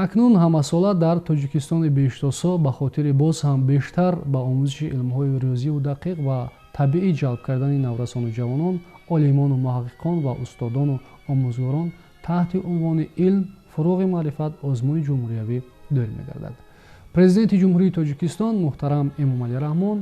Акнун ҳамасола дар Тоҷикистони беҳиштосо ба хотири боз ҳам бештар ба омӯзиши илмҳои риёзиву дақиқ ва табиӣ ҷалб кардани наврасону ҷавонон, олимону муҳаққиқон ва устодону омӯзгорон таҳти унвони «Илм фурӯғи маърифат» озмуни ҷумҳуриявӣ доир мегардад. Президенти Ҷумҳурии Тоҷикистон муҳтарам Эмомалӣ Раҳмон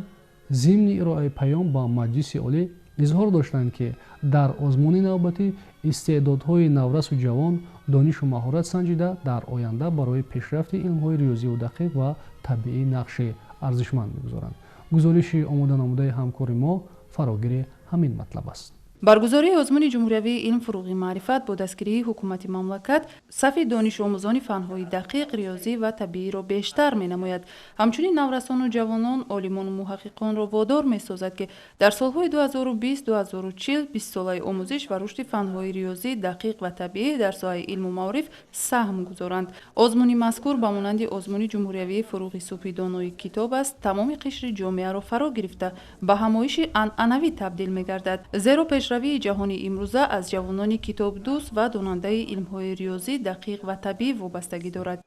зимни ироаи паём ба Маҷлиси Олӣ изҳор доштанд, ки дар озмуни навбатӣ истеъдодҳои наврасу ҷавон донишу маҳорат санҷида, дар оянда барои пешрафти илмҳои риёзиву дақиқ ва табиӣ нақши арзишманд мегузоранд. Гузориши омоданамудаи ҳамкори мо фарогири ҳамин матлаб аст. Баргузории озмуни ҷумҳуриявии «Илм фурӯғи маърифат» бо дастгирии ҳукумати мамлакат сафи донишомӯзони фанҳои дақиқ, риёзӣ ва табииро бештар менамояд. Ҳамчунин наврасону ҷавонон, олимону муҳаққиқонро водор месозад, ки дар солҳои 2020-2040, бистсолаи омӯзиш ва рушди фанҳои риёзӣ, дақиқ ва табиӣ дар соҳаи илму маориф саҳм гузоранд. Озмуни мазкур ба монанди озмуни ҷумҳуриявии «Фурӯғи субҳи донои китоб аст» тамоми қишри ҷомеаро фаро гирифта, ба ҳамоиши анъанавӣ табдил мегардад, зеро пешравии ҷаҳони имрӯза аз ҷавонони китобдӯст ва донандаи илмҳои риёзӣ, дақиқ ва табиӣ вобастагӣ дорад.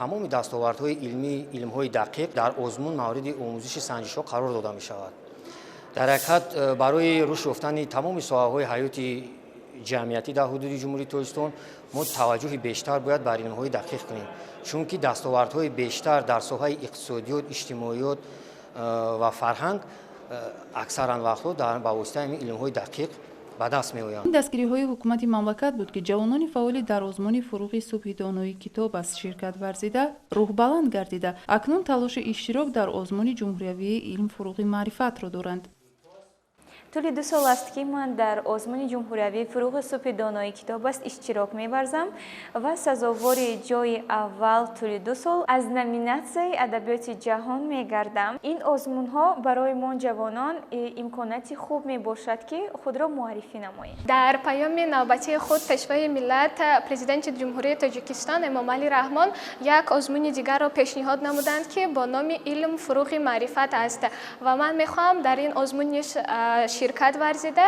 Тамоми дастовардҳои илмии илмҳои дақиқ дар озмун мавриди омӯзиши санҷишҳо қарор дода мешавад. Дар ҳақиқат, барои рушд ёфтани тамоми соҳаҳои ҳаёти ҷамъиятӣ дар ҳудуди Ҷумҳурии Тоҷикистон мо таваҷҷӯҳи бештар бояд бар илмҳои дақиқ кунем, чунки дастовардҳои бештар дар соҳаи иқтисодиёт, иҷтимоиёт ва фарҳанг аксаран вақтҳо ба воситаи ҳамин илмҳои дақиқ ба даст меоянд. Ин дастгириҳои ҳукумати мамлакат буд, ки ҷавонони фаъоли дар озмуни «Фурӯғи субҳи донои китоб аст» ширкат варзида, рӯҳбаланд гардида, акнун талоши иштирок дар озмуни ҷумҳуриявии «Илм фурӯғи маърифатро» доранд. Тӯли 2 сол аст, ки ман дар озмуни ҷумҳуриявии «Фурӯғи субҳи донои китоб аст» иштирок меварзам ва сазовори ҷойи аввал тӯли 2 сол аз номинатсияи адабиёти ҷаҳон мегардам. Ин озмунҳо барои мо ҷавонон имконияти хуб мебошад, ки худро муаррифӣ намоем. Дар паёми навбатии худ Пешвои миллат, Президенти Ҷумҳурии Тоҷикистон Эмомалӣ Раҳмон як озмуни дигарро пешниҳод намуданд, ки бо номи «Илм фурӯғи маърифат» аст, ва ман мехоҳам дар ин озмун низ ширкат варзида,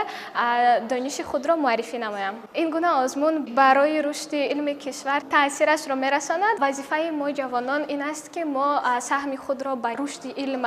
дониши худро муаррифӣ намоям. Ин гуна озмун барои рушди илми кишвар таъсирашро мерасонад. Вазифаи мо ҷавонон ин аст, ки мо саҳми худро ба рушди илм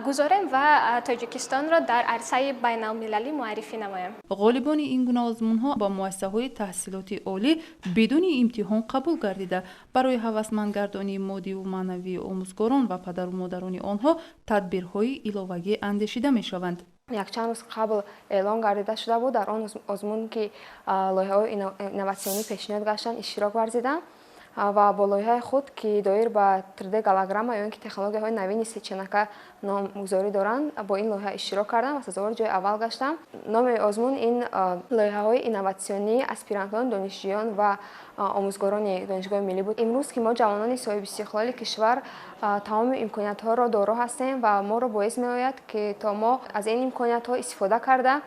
гузорем ва Тоҷикистонро дар арсаи байналмилалӣ муаррифӣ намоем. Ғолибони ин гуна озмунҳо ба муассисаҳои таҳсилоти олӣ бидуни имтиҳон қабул гардида, барои ҳавасмандгардонии моддиву маънавии омӯзгорон ва падару модарони онҳо тадбирҳои иловагӣ андешида мешаванд. Якчанд рӯз қабл эълон гардида шуда буд. Дар он озмун, ки лоиҳаҳои инноватсионӣ пешниҳод гаштанд, иштирок варзидам ва бо лоиҳаи худ, ки доир ба 3D голограмма ё ин ки технологияҳои навини сечинака номгузорӣ доранд, бо ин лоиҳа иштирок кардам ва сазовори ҷои аввал гаштам. Номи озмун ин лоиҳаҳои инноватсионии аспирантон, донишҷӯён ва омӯзгорони Донишгоҳи миллӣ буд. Имрӯз, ки мо ҷавонони соҳибистиқлоли кишвар тамоми имкониятҳоро доро ҳастем ва моро боис меояд, ки то мо аз ин имкониятҳо истифода карда,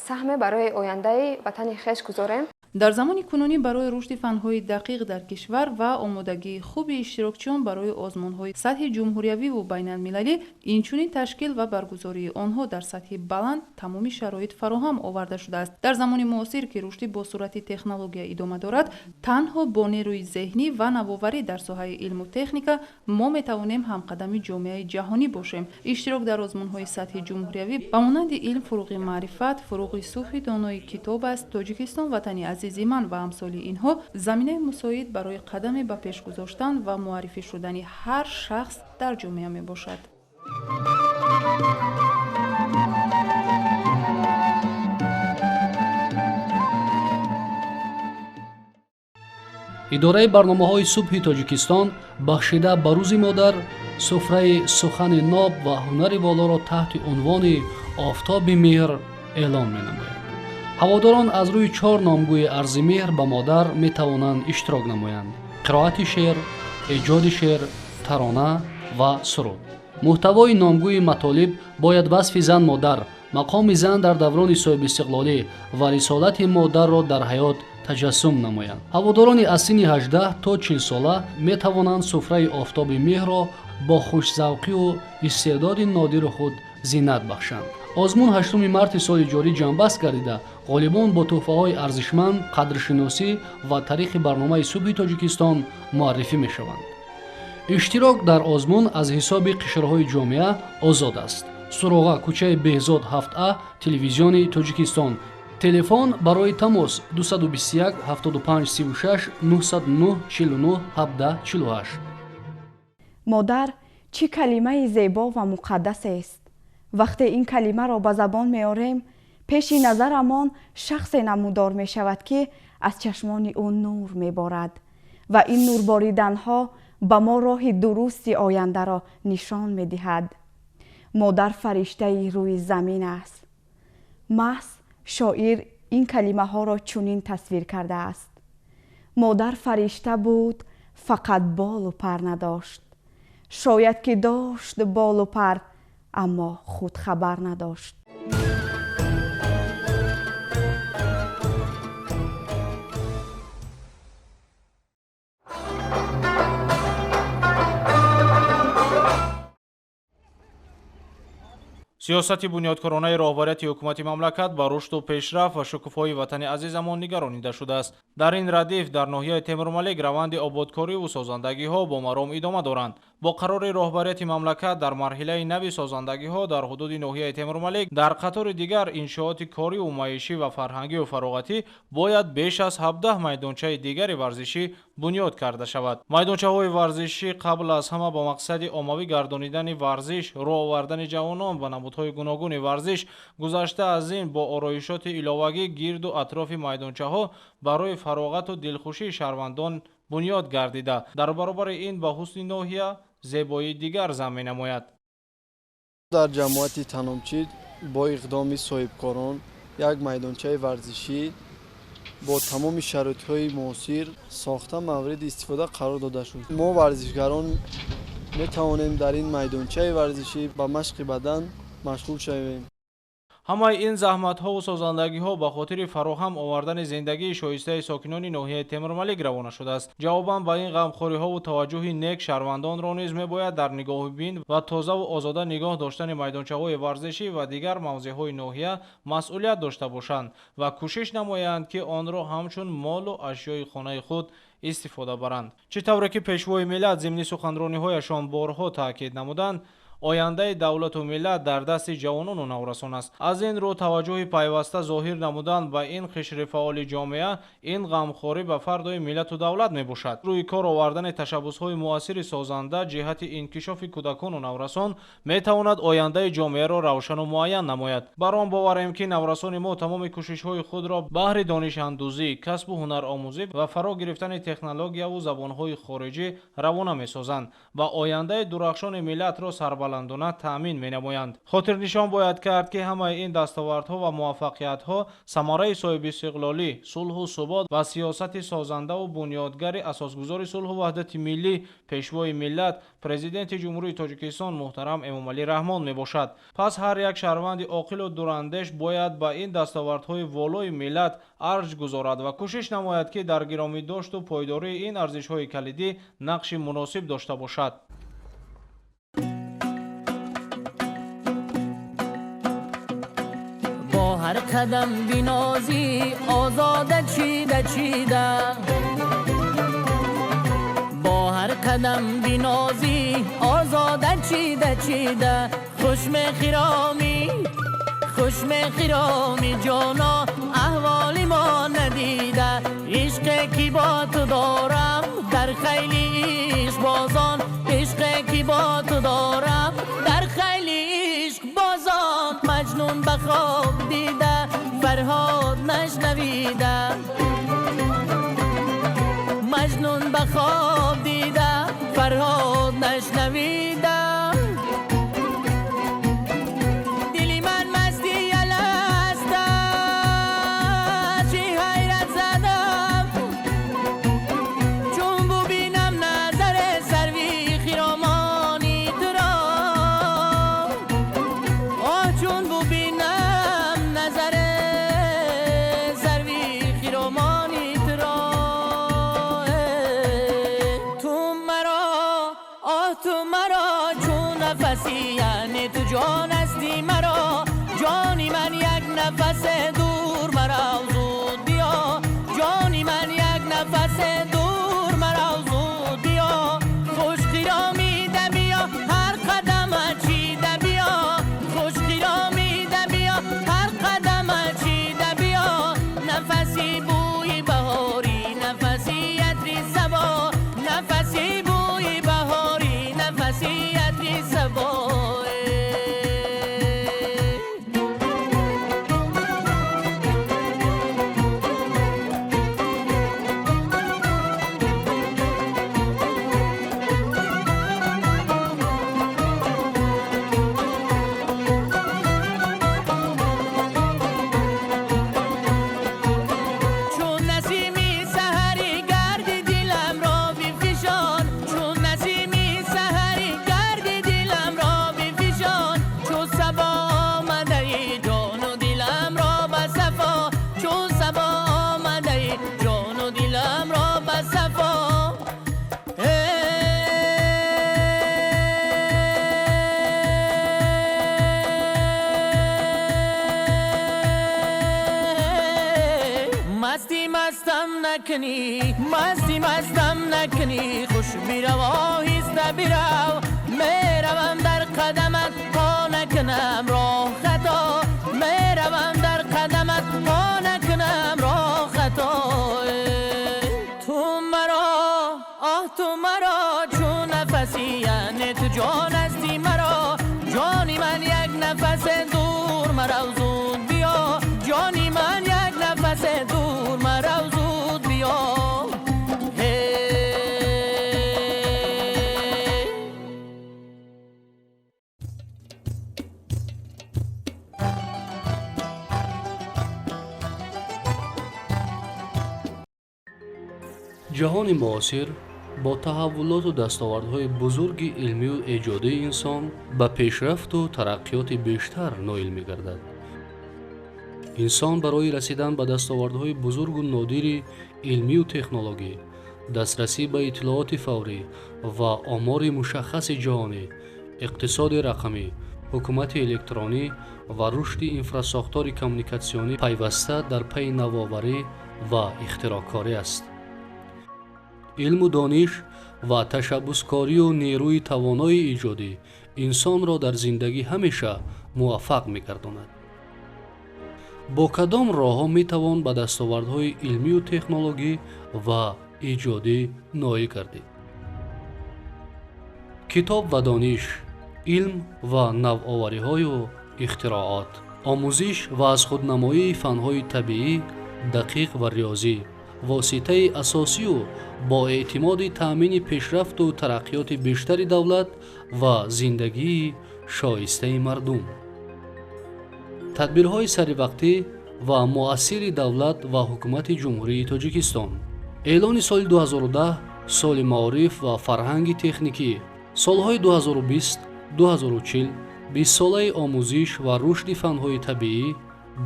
саҳме барои ояндаи ватани хеш гузорем. Дар замони кунунӣ барои рушди фанҳои дақиқ дар кишвар ва омодагии хуби иштирокчиён барои озмунҳои сатҳи ҷумҳуриявиву байналмилалӣ, инчунин ташкил ва баргузории онҳо дар сатҳи баланд тамоми шароит фароҳам оварда шудааст. Дар замони муосир, ки рушди босуръати технология идома дорад, танҳо бо нерӯи зеҳнӣ ва навоварӣ дар соҳаи илму техника мо метавонем ҳамқадами ҷомеаи ҷаҳонӣ бошем. Иштирок дар озмунҳои сатҳи ҷумҳуриявӣ ба монанди «Илм фурӯғи маърифат», «Фурӯғи субҳи донои китоб аст», «Тоҷикистон ватани азизи ман» ва амсоли инҳо заминаи мусоид барои қадаме ба пеш гузоштан ва муаррифӣ шудани ҳар шахс дар ҷомеа мебошад. Идораи барномаҳои Субҳи Тоҷикистон бахшида ба Рӯзи модар суфраи сухани ноб ва ҳунари волоро таҳти унвони «Офтоби меҳр» эълон менамояд. Ҳаводорон аз рӯи чор номгӯи арзи меҳр ба модар метавонанд иштирок намоянд: қироати шеър, эҷоди шеър, тарона ва суруд. Муҳтавои номгӯи матолиб бояд васфи зан, модар, мақоми зан дар даврони соҳибистиқлолӣ ва рисолати модарро дар ҳаёт таҷассум намоянд. Ҳаводорони аз синни 18 то 40 сола метавонанд суфраи «Офтоби меҳрро» бо хушзавқию истеъдоди нодири худ зинат бахшанд. Озмун 8 марти соли ҷорӣ ҷамъбаст гардида, ғолибон бо тӯҳфаҳои арзишманд, қадршиносӣ ва таърихи барномаи Субҳи Тоҷикистон муаррифӣ мешаванд. Иштирок дар озмун аз ҳисоби қишрҳои ҷомеа озод аст. Суроға: кӯчаи Беҳзод, 7А, Телевизиони Тоҷикистон. Телефон барои тамос: 221 75 36 909 49 17 48. Модар чӣ калимаи зебо ва муқаддасест. Вақте ин калимаро ба забон меорем, пеши назарамон шахсе намудор мешавад, ки аз чашмони ӯ нур меборад ва ин нурбориданҳо ба мо роҳи дурусти ояндаро нишон медиҳад. Модар фариштаи рӯи замин аст. Маҳз шоир ин калимаҳоро чунин тасвир кардааст: модар фаришта буд, фақат болу пар надошт. Шояд ки дошт болу пар, аммо худ хабар надошт. Сиёсати бунёдкоронаи роҳбарияти ҳукумати мамлакат ба рушду пешрафт ва шукуфоии ватани азизамон нигаронида шудааст. Дар ин радиф дар ноҳияи Темурмалик раванди ободкориву созандагиҳо бо маром идома доранд. Бо қарори роҳбарияти мамлакат дар марҳилаи нави созандагиҳо дар ҳудуди ноҳияи Темурмалик дар қатори дигар иншооти кориву маишӣ ва фарҳангию фароғатӣ бояд беш аз 17 майдончаи дигари варзишӣ бунёд карда шавад. Майдончаҳои варзишӣ қабл аз ҳама ба мақсади оммавӣ гардонидани варзиш, рӯ овардани ҷавонон ба намудҳои гуногуни варзиш, гузашта аз ин бо ороишоти иловагӣ гирду атрофи майдончаҳо барои фароғату дилхушии шаҳрвандон бунёд гардида, дар баробари ин ба ҳусни ноҳия зебоии дигар зам менамояд. Дар ҷамоати Таномчӣ бо иқдоми соҳибкорон як майдончаи варзишӣ бо тамоми шароитҳои муосир сохта мавриди истифода қарор дода шуд. Мо варзишгарон метавонем дар ин майдончаи варзишӣ ба машқи бадан машғул шавем. Ҳамаи ин заҳматҳову созандагиҳо ба хотири фароҳам овардани зиндагии шоистаи сокинони ноҳияи Темурмалик равона шудааст. Ҷавобан ба ин ғамхориҳову таваҷҷӯҳи нек шаҳрвандонро низ мебояд дар нигоҳубин ва тозаву озода нигоҳ доштани майдончаҳои варзишӣ ва дигар мавзеъҳои ноҳия масъулият дошта бошанд ва кӯшиш намоянд, ки онро ҳамчун молу ашёи хонаи худ истифода баранд. Чӣ тавре ки Пешвои миллат зимни суханрониҳояшон борҳо таъкид намуданд, ояндаи давлату миллат дар дасти ҷавонону наврасон аст. Аз ин рӯ таваҷҷӯҳи пайваста зоҳир намудан ба ин қишри фаъоли ҷомеа ин ғамхорӣ ба фардои миллату давлат мебошад. Рӯи кор овардани ташаббусҳои муассири созанда ҷиҳати инкишофи кӯдакону наврасон метавонад ояндаи ҷомеаро равшану муайян намояд. Бар он боварем, ки наврасони мо тамоми кӯшишҳои худро баҳри донишандӯзӣ, касбу ҳунаромӯзӣ ва фаро гирифтани технологияву забонҳои хориҷӣ равона месозанд ва ояндаи дурахшони миллатро сарбаландона таъмин менамоянд. Хотирнишон бояд кард, ки ҳамаи ин дастовардҳо ва муваффақиятҳо самараи соҳибистиқлолӣ, сулҳу субот ва сиёсати созандаву бунёдгари асосгузори сулҳу ваҳдати миллӣ, Пешвои миллат, Президенти Ҷумҳурии Тоҷикистон муҳтарам Эмомалӣ Раҳмон мебошад. Пас ҳар як шаҳрванди оқилу дурандеш бояд ба ин дастовардҳои волои миллат арҷ гузорад ва кӯшиш намояд, ки дар гиромидошту пойдории ин арзишҳои калидӣ нақши муносиб дошта бошад. Бо ҳар қадам бинозӣ озода чида чида, бо ҳар қадам бинозӣ озода чида чида, хуш мехиромӣ, хуш мехиромӣ ҷоно, аҳволи мо надида. Ишқе ки бо ту дорам дар хайли ишқбозон, ишқе ки бо ту дорам дар хайли ишқбозон, Маҷнун ба хоб дида, Фарҳод нашнавида, Маҷнун ба хоб дида, Фарҳод нашнавида. Дили ман масти аласт, чӣ ҳайрат задам чун бубинам назари сарви хиромони туро, оҳ чун бубинам назари сарви хиромони туро. Ту маро, оҳ ту маро чун нафаси, яъне ту ҷон ҳасти маро, ҷон. накунӣ, масти мастам накунӣ, хуш бирав, оҳиста бирав, меравам дар қадамат то накунам роҳ хато, меравам дар қадамат то накунам роҳ хато. Ту маро, оҳ ту маро чун нафаси, яъне ту ҷон ҳастӣ маро, ҷони ман як нафас дур марав зуд биё, ҷони ман як нафас дур марав зуд биё. Ҷаҳони муосир бо таҳаввулоту дастовардҳои бузурги илмию эҷодии инсон ба пешрафту тараққиёти бештар ноил мегардад. Инсон барои расидан ба дастовардҳои бузургу нодири илмию технологӣ, дастрасӣ ба иттилооти фаврӣ ва омори мушаххаси ҷаҳонӣ, иқтисоди рақамӣ, ҳукумати электронӣ ва рушди инфрасохтори коммуникатсионӣ пайваста дар пайи навоварӣ ва ихтироъкорӣ аст. Илму дониш ва ташаббускорию нерӯи тавонои эҷодӣ инсонро дар зиндагӣ ҳамеша муваффақ мегардонад. Бо кадом роҳҳо метавон ба дастовардҳои илмию технологӣ ва эҷодӣ ноил гардид? Китоб ва дониш, илм ва навовариҳою ихтироот, омӯзиш ва аз худнамоии фанҳои табиӣ, дақиқ ва риёзӣ воситаи асосию бо эътимоди таъмини пешрафту тараққиёти бештари давлат ва зиндагии шоистаи мардум. Тадбирҳои саривақтӣ ва муассири давлат ва ҳукумати Ҷумҳурии Тоҷикистон. Эълони соли 2010 соли маориф ва фарҳанги техникӣ, солҳои 2020 2040 бистсолаи омӯзиш ва рушди фанҳои табиӣ,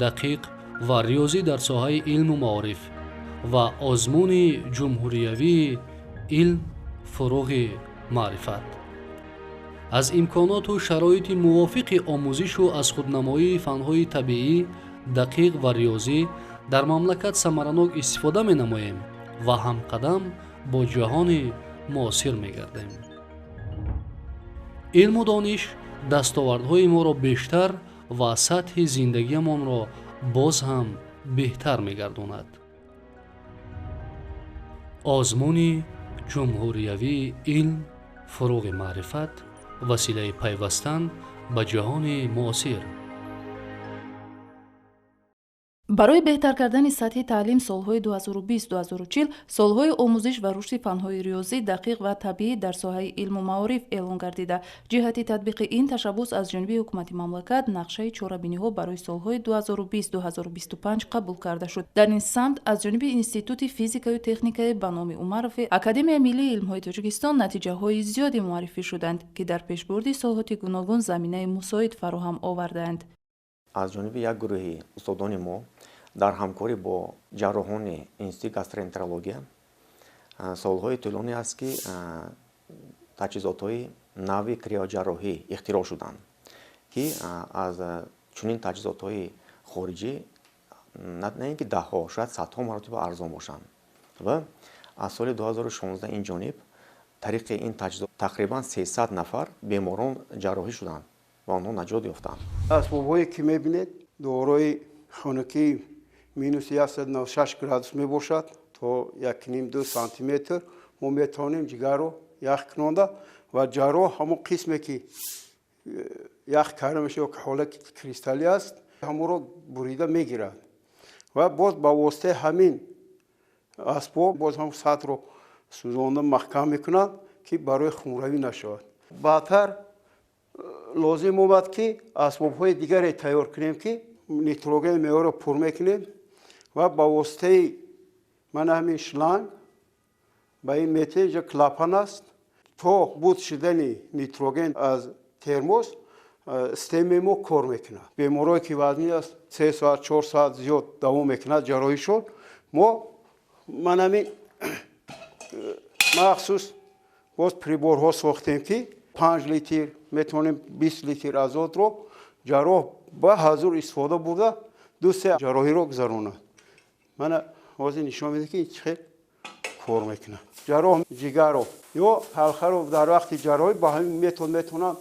дақиқ ва риёзӣ дар соҳаи илму маориф ва озмуни ҷумҳуриявии илм фуруғи маърифат. Аз имконоту шароити мувофиқи омӯзишу аз худнамоии фанҳои табиӣ, дақиқ ва риёзӣ дар мамлакат самаранок истифода менамоем ва ҳамқадам бо ҷаҳони муосир мегардем. Илму дониш дастовардҳои моро бештар ва сатҳи зиндагиамонро боз ҳам беҳтар мегардонад. Озмуни ҷумҳуриявии илм фуруғи маърифат василаи пайвастан ба ҷаҳони муосир. Барои беҳтар кардани сатҳи таълим солҳои 2020-2040 солҳои омӯзиш ва рушди фанҳои риёзӣ, дақиқ ва табиӣ дар соҳаи илму маориф эълон гардида. Ҷиҳати татбиқи ин ташаббус аз ҷониби ҳукумати мамлакат нақшаи чорабиниҳо барои солҳои 2020-2025 қабул карда шуд. Дар ин самт аз ҷониби Институти физикаю техникаи ба номи Умарови Академияи миллии илмҳои Тоҷикистон натиҷаҳои зиёде муаррифӣ шуданд, ки дар пешбурди соҳоти гуногун заминаи мусоид фароҳам овардаанд. Аз ҷониби як гурӯҳи устодони мо дар ҳамкорӣ бо ҷарроҳони институти гастроэнтерология солҳои тӯлонӣ аст, ки таҷҳизотҳои нави криоҷарроҳӣ ихтироъ шуданд, ки аз чунин таҷҳизотҳои хориҷӣ на ин ки даҳҳо, шояд садҳо маротиба арзон бошанд. Ва аз соли 2016 ин ҷониб тариқи ин таҷҳизот тақрибан 300 нафар беморон ҷарроҳӣ шуданд ва онҳо наҷот ёфтанд. Асбобҳое ки мебинед дорои хунукии минус 196 градус мебошад, то 1,5-2 сантиметр мо метавонем ҷигарро ях кунонда ва ҷарроҳ ҳамон қисме ки ях карда мешавад, ки ҳолати кристаллӣ аст, ҳамонро бурида мегирад ва боз ба воситаи ҳамин асбоб боз ҳам сатҳро сӯзонда маҳкам мекунанд, ки барои хунравӣ нашавад. Баъдтар лозим омад, ки асбобҳои дигаре тайёр кунем, ки нитрогени меъёрро пур мекунем ва ба воситаи мана ҳамин шланг ба ин мете инҷа клапан аст, то буд шудани нитроген аз термос системаи мо кор мекунад. Беморое ки вазнин аст, 3 соат 4 соат зиёд давом мекунад ҷарроҳишон, мо ман ҳамин махсус боз приборҳо сохтем, ки 5 литр метавонем 20 литр азотро ҷарроҳ ба ҳазур истифода бурда 2-3 ҷарроҳиро гузаронад. Мана Ҳозир нишон медиҳад, ки чӣ хел кор мекунад. Ҷарроҳ ҷигарро ё ҳалқаро дар вақти ҷарроҳӣ ба ҳамин метод метавонад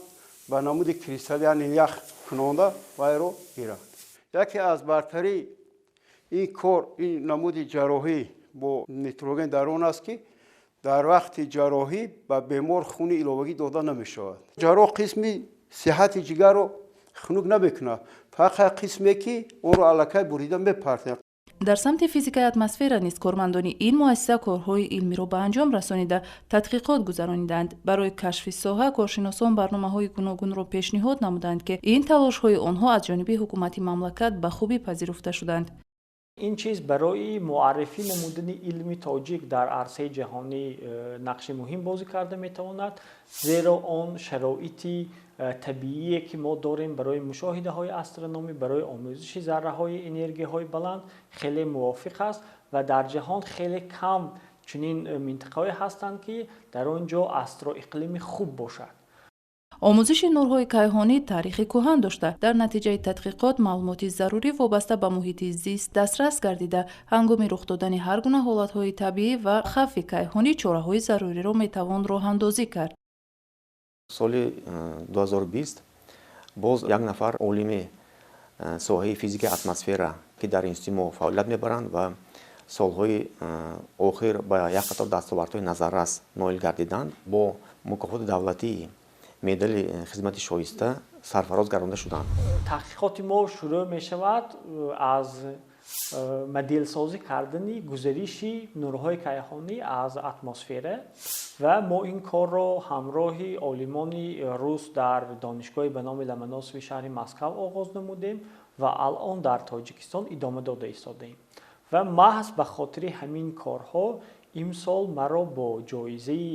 ба намуди кристалл, яъне ях кунонда вайро гирад. Яке аз бартарии ин кор, ин намуди ҷарроҳӣ бо нитроген дар он аст, ки дар вақти ҷарроҳӣ ба бемор хуни иловагӣ дода намешавад. Ҷарроҳ қисми сиҳати ҷигарро хунук намекунад, фақат қисме, ки онро аллакай бурида мепартояд. Дар самти физикаи атмосфера низ кормандони ин муассиса корҳои илмиро ба анҷом расонида, тадқиқот гузарониданд. Барои кашфи соҳа коршиносон барномаҳои гуногунро пешниҳод намуданд, ки ин талошҳои онҳо аз ҷониби ҳукумати мамлакат ба хубӣ пазируфта шуданд. Ин чиз барои муаррифӣ намудани илми тоҷик дар арсаи ҷаҳонӣ нақши муҳим бозӣ карда метавонад, зеро он шароити табиие, ки мо дорем барои мушоҳидаҳои астрономӣ, барои омӯзиши зарраҳои энергияҳои баланд хеле мувофиқ аст ва дар ҷаҳон хеле кам чунин минтақаҳое ҳастанд, ки дар он ҷо астроиқлими хуб бошад. Омӯзиши нурҳои кайҳонӣ таърихи кӯҳан дошта, дар натиҷаи тадқиқот маълумоти зарурӣ вобаста ба муҳити зист дастрас гардида, ҳангоми рух додани ҳар гуна ҳолатҳои табиӣ ва хавфи кайҳонӣ чораҳои заруриро метавон роҳандозӣ кард. Соли 2020 боз як нафар олими соҳаи физикаи атмосфера, ки дар институти мо фаъолият мебаранд ва солҳои охир ба як қатор дастовардҳои назаррас ноил гардиданд, бо мукофоти давлатии медали хизмати шоиста сарфароз гардонда шуданд. Таҳқиқоти мо шурӯъ мешавад аз моделсозӣ кардани гузариши нурҳои кайҳонӣ аз атмосфера ва мо ин корро ҳамроҳи олимони рус дар донишгоҳи ба номи Ломоносови шаҳри Москав оғоз намудем ва алон дар Тоҷикистон идома дода истодаем. Ва маҳз ба хотири ҳамин корҳо имсол маро бо ҷоизаи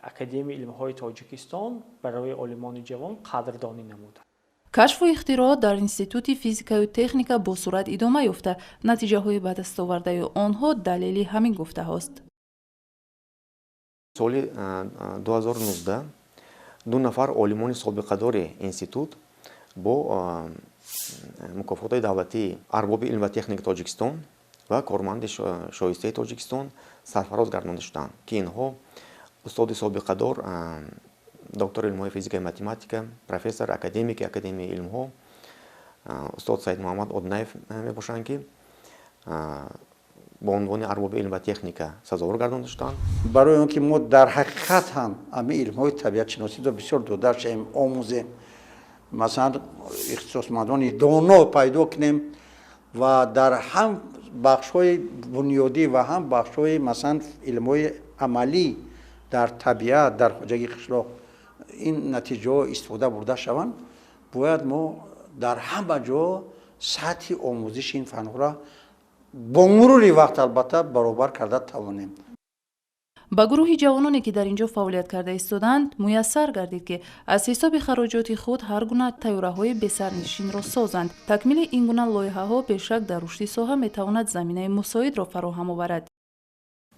Академияи илмҳои Тоҷикистон барои олимони ҷавон қадрдонӣ намуданд. Кашфу ихтироот дар Институти физикаю техника бо суръат идома ёфта, натиҷаҳои ба дастовардаи онҳо далели ҳамин гуфтаҳост. Соли 2019 ду нафар олимони собиқадори институт бо мукофотҳои давлатии арбоби илм ва техники Тоҷикистон ва корманди шоистаи Тоҷикистон сарфароз гардонда шуданд, ки инҳо устоди собиқадор, доктори илмҳои физикаи математика, профессор, академики Академияи илмҳо устод Саидмуҳаммад Одинаев мебошанд, ки бо унвони арбоби илм ва техника сазовор гардонда шуданд. Барои он ки мо дар ҳақиқат ҳам ҳамин илмҳои табиатшиносиро бисёр дода шавем, омӯзем, масалан, ихтисосмандони доно пайдо кунем ва дар ҳам бахшҳои бунёдӣ ва ҳам бахшҳои, масалан, илмҳои амалӣ дар табиат, дар хоҷагии қишлоқ ин натиҷаҳо истифода бурда шаванд, бояд мо дар ҳама ҷо сатҳи омӯзиши ин фанҳоро бо мурури вақт албатта баробар карда тавонем. Ба гурӯҳи ҷавононе, ки дар ин ҷо фаъолият карда истодаанд, муяссар гардид, ки аз ҳисоби хароҷоти худ ҳар гуна тайёраҳои бесарнишинро созанд. Такмили ин гуна лоиҳаҳо бешак дар рушди соҳа метавонад заминаи мусоидро фароҳам оварад.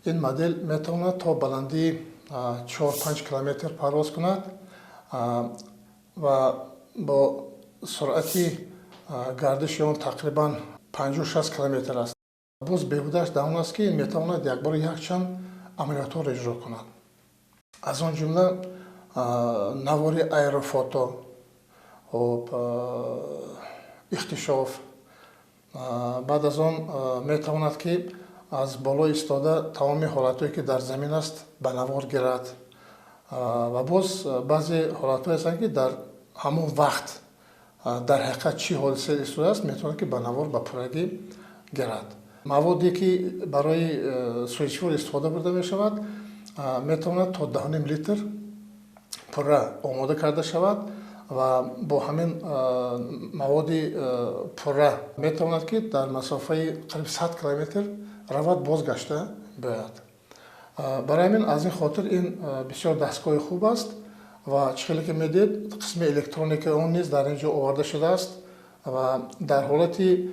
Ин модел метавонад то баландии 4-5 километр парвоз кунад ва бо суръати гардиши он тақрибан 50-60 километр аст. Боз беҳудааш дар он аст, ки метавонад якбора якчанд амалиётҳоро иҷро кунад, аз он ҷумла навори аэрофото, хоб, ихтишоф. Баъд аз он метавонад, ки аз боло истода тамоми ҳолатҳое, ки дар замин аст, ба навор гирад. Ва боз баъзе ҳолатҳое ҳастанд, ки дар ҳамон вақт дар ҳақиқат чӣ ҳодиса истодааст, метавонад, ки ба навор ба пуррагӣ гирад. Маводе, ки барои суистифода истифода бурда мешавад, метавонад то 10,5 литр пурра омода карда шавад ва бо ҳамин маводи пурра метавонад, ки дар масофаи қариб 100 километр равад, бозгашта биёяд. Барои ҳамин, аз ин хотир ин бисёр дастгоҳи хуб аст. Ва чӣ хеле ки медид, қисми электроникаи он низ дар ин ҷо оварда шудааст ва дар ҳолати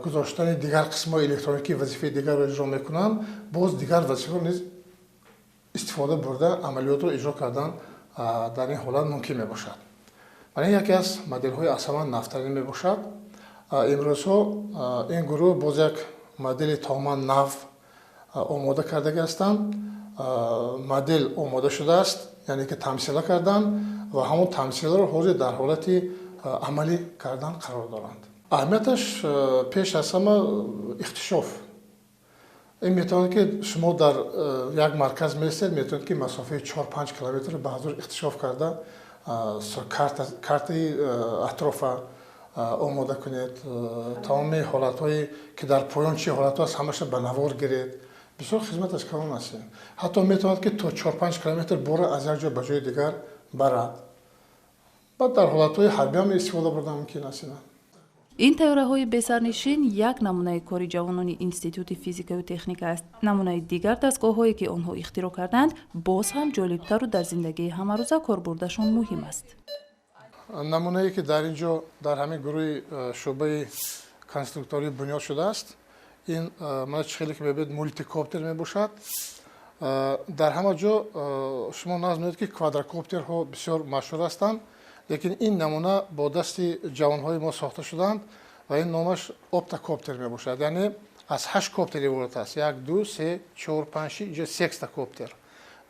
гузоштани дигар қисмҳои электроникӣ вазифаи дигарро иҷро мекунанд, боз дигар вазифаро низ истифода бурда амалиётро иҷро кардан дар ин ҳолат мумкин мебошад. Ва ин яке аз моделҳои аз ҳама нафтарин мебошад. Имрӯзҳо ин гурӯҳ боз як Модели тамоман нав омода кардагӣ ҳастанд. Модел омода шудааст, яъне ки тамсила кардан, ва ҳамон тамсиларо ҳозир дар ҳолати амалӣ кардан қарор доранд. Аҳамияташ пеш аз ҳама ихтишоф. Ин метавонад, ки шумо дар як марказ местед, метавонед, ки масофаи 4-5 километр ба ҳазур ихтишоф карда, картаи атрофа омода кунед, тамоми ҳолатҳое ки дар поён чӣ ҳолатҳо аст, ҳамаша ба навор гиред. Бисёр хизматаш калон аст. Ҳатто метавонад, ки то 4-5 километр бора аз як ҷо ба ҷои дигар барад. Баъд дар ҳолатҳои ҳарбӣ ҳам истифода бурдан мумкин аст ина. Ин тайёраҳои бесарнишин як намунаи кори ҷавонони Институти физикаю техника аст. Намунаи дигар дастгоҳҳое, ки онҳо ихтироъ кардаанд, боз ҳам ҷолибтару дар зиндагии ҳамарӯза корбурдашон муҳим аст. Намунае, ки дар ин ҷо дар ҳамин гурӯҳи шӯъбаи конструкторӣ бунёд шудааст, ин мана чӣ хеле ки мебинед, мультикоптер мебошад. Дар ҳама ҷо шумо назм медонед, ки квадрокоптерҳо бисёр машҳур ҳастанд, лекин ин намуна бо дасти ҷавонҳои мо сохта шуданд ва ин номаш октокоптер мебошад, яъне аз ҳашт коптер иборат аст: як, ду, се, чор, панҷ, шиш, инҷо секстакоптер.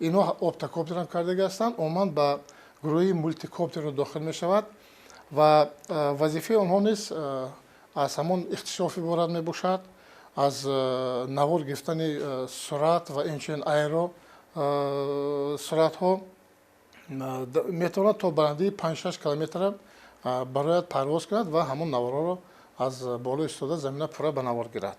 Инҳо октокоптерам кардагӣ ҳастанд. Умуман ба гурӯҳи мультикоптерро дохил мешавад ва вазифаи онҳо низ аз ҳамон ихтишоф иборат мебошад, аз навор гирифтани сурат ва инчунин аэро суратҳо. Метавонад то баландии 5-6 километра барояд, парвоз кунад ва ҳамон наворҳоро аз боло истода замина пурра ба навор гирад.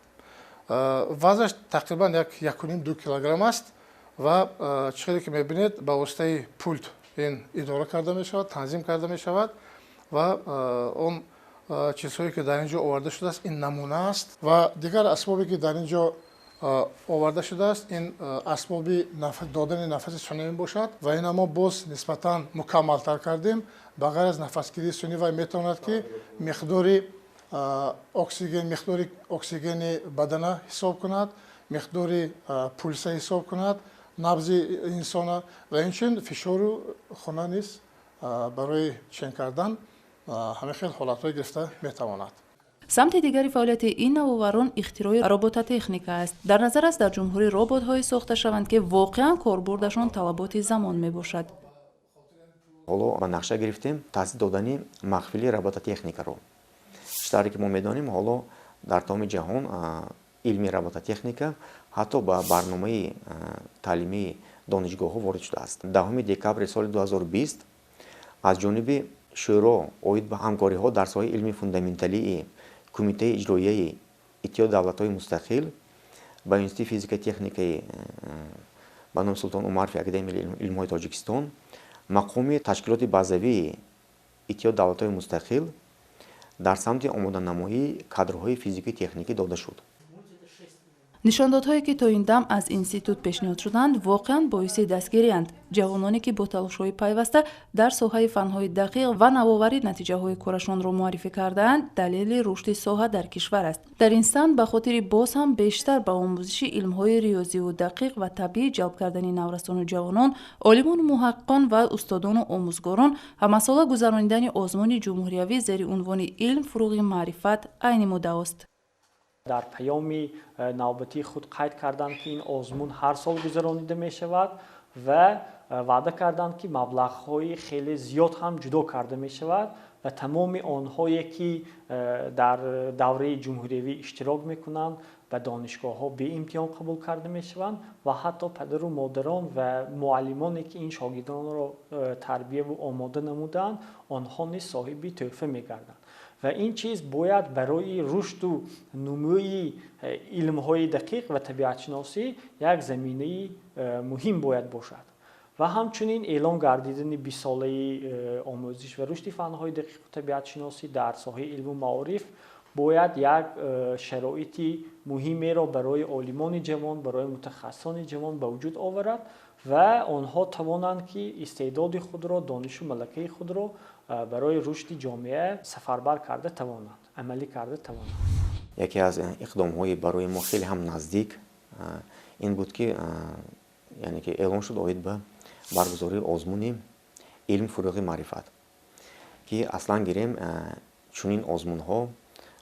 Вазнаш тақрибан як 1,5-2 килограмм аст ва чӣ хеле ки мебинед, ба воситаи пулт ин идора карда мешавад, танзим карда мешавад. Ва он чизҳое, ки дар ин ҷо оварда шудааст, ин намуна аст. Ва дигар асбобе, ки дар ин ҷо оварда шудааст, ин асбоби додани нафаси сунъӣ мебошад ва ина мо боз нисбатан мукаммалтар кардем. Ба ғайр аз нафасгирии сунъӣ вай метавонад, ки миқдори оксиген, миқдори оксигени бадана ҳисоб кунад, миқдори пулса ҳисоб кунад, набзи инсона ва инчунин фишору хуна низ барои чен кардан ҳамин хел ҳолатҳое гирифта метавонад. Самти дигари фаъолияти ин навоварон ихтирои робототехника аст. Дар назар аст, дар ҷумҳурӣ роботҳое сохта шаванд, ки воқеан корбурдашон талаботи замон мебошад. Ҳоло ба нақша гирифтем таъсис додани маҳфили робототехникаро. Чӣ тавре ки мо медонем, ҳоло дар тамоми ҷаҳон илми робототехника ҳатто ба барномаи таълимии донишгоҳҳо ворид шудааст. 10 декабри соли 2020 аз ҷониби Шӯро оид ба ҳамкориҳо дар соҳаи илми фундаменталии Кумитаи иҷроияи Иттиҳоди Давлатҳои Мустақил ба Институти физика техникаи ба номи Султон Умарови Академияи илмҳои Тоҷикистон мақоми ташкилоти базавии Иттиҳоди Давлатҳои Мустақил дар самти омоданамоии кадрҳои физикию техникӣ дода шуд. Нишондодҳое, ки то ин дам аз институт пешниҳод шуданд, воқеан боиси дастгириянд. Ҷавононе, ки бо талошҳои пайваста дар соҳаи фанҳои дақиқ ва навоварӣ натиҷаҳои корашонро муаррифӣ кардаанд, далели рушди соҳа дар кишвар аст. Дар ин самт ба хотири боз ҳам бештар ба омӯзиши илмҳои риёзиву дақиқ ва табиӣ ҷалб кардани наврасону ҷавонон, олимону муҳаққиқон ва устодону омӯзгорон ҳамасола гузаронидани озмуни ҷумҳуриявӣ зери унвони «Илм фурӯғи маърифат» айни муддаост. Дар паёми навбатии худ қайд карданд, ки ин озмун ҳар сол гузаронида мешавад, ва ваъда карданд, ки маблағҳои хеле зиёд ҳам ҷудо карда мешавад ва тамоми онҳое, ки дар давраи ҷумҳуриявӣ иштирок мекунанд, ба донишгоҳҳо беимтиҳон қабул карда мешаванд ва ҳатто падару модарон ва муаллимоне, ки ин шогирдонро тарбияву омода намудаанд, онҳо низ соҳиби тӯҳфа мегарданд. Ва ин чиз бояд барои рушду нумӯи илмҳои дақиқ ва табиатшиносӣ як заминаи муҳим бояд бошад. Ва ҳамчунин эълон гардидани 20-солаи омӯзиш ва рушди фанҳои дақиқу табиатшиносӣ дар соҳаи илму маориф бояд як шароити муҳимеро барои олимони ҷавон, барои мутахассисони ҷавон ба вуҷуд оварад ва онҳо тавонанд, ки истеъдоди худро, донишу малакаи худро барои рушди ҷомеа сафарбар карда тавонанд, амалӣ карда тавонанд. Яке аз иқдомҳои барои мо хеле ҳам наздик ин буд, ки яъне ки эълон шуд оид ба баргузории озмуни «Илм фурӯғи маърифат», ки аслан гирем, чунин озмунҳо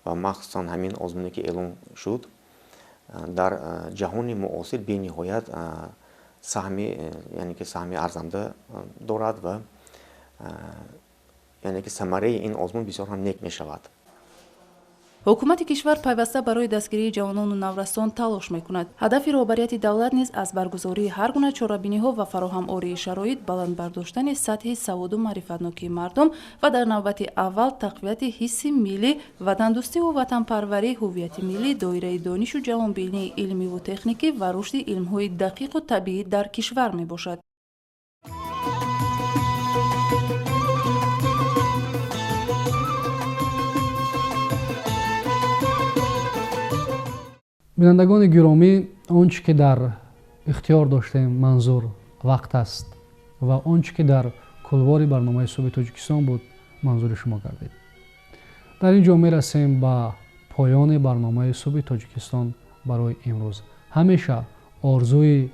ва махсусан ҳамин озмуне, ки эълон шуд. Дар ҷаҳони муосир бениҳоят саҳми, яъне ки саҳми арзанда дорад ва яъне ки самараи ин озмун бисёр ҳам нек мешавад. Ҳукумати кишвар пайваста барои дастгирии ҷавонону наврасон талош мекунад. Ҳадафи роҳбарияти давлат низ аз баргузории ҳар гуна чорабиниҳо ва фароҳамории шароит, баланд бардоштани сатҳи саводу маърифатнокии мардум ва дар навбати аввал тақвияти ҳисси миллӣ, ватандӯстиву ватанпарварӣ, ҳуввияти миллӣ, доираи донишу ҷаҳонбинии илмиву техникӣ ва рушди илмҳои дақиқу табиӣ дар кишвар мебошад. Бинандагони гиромӣ, он чӣ ки дар ихтиёр доштем, манзур вақт аст, ва он чӣ ки дар кулвори барномаи Субҳи Тоҷикистон буд, манзури шумо гардид. Дар ин ҷо мерасем ба поёни барномаи Субҳи Тоҷикистон барои имрӯз. Ҳамеша орзуи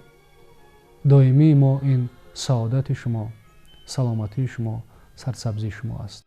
доимии мо ин саодати шумо, саломатии шумо, сарсабзии шумо аст.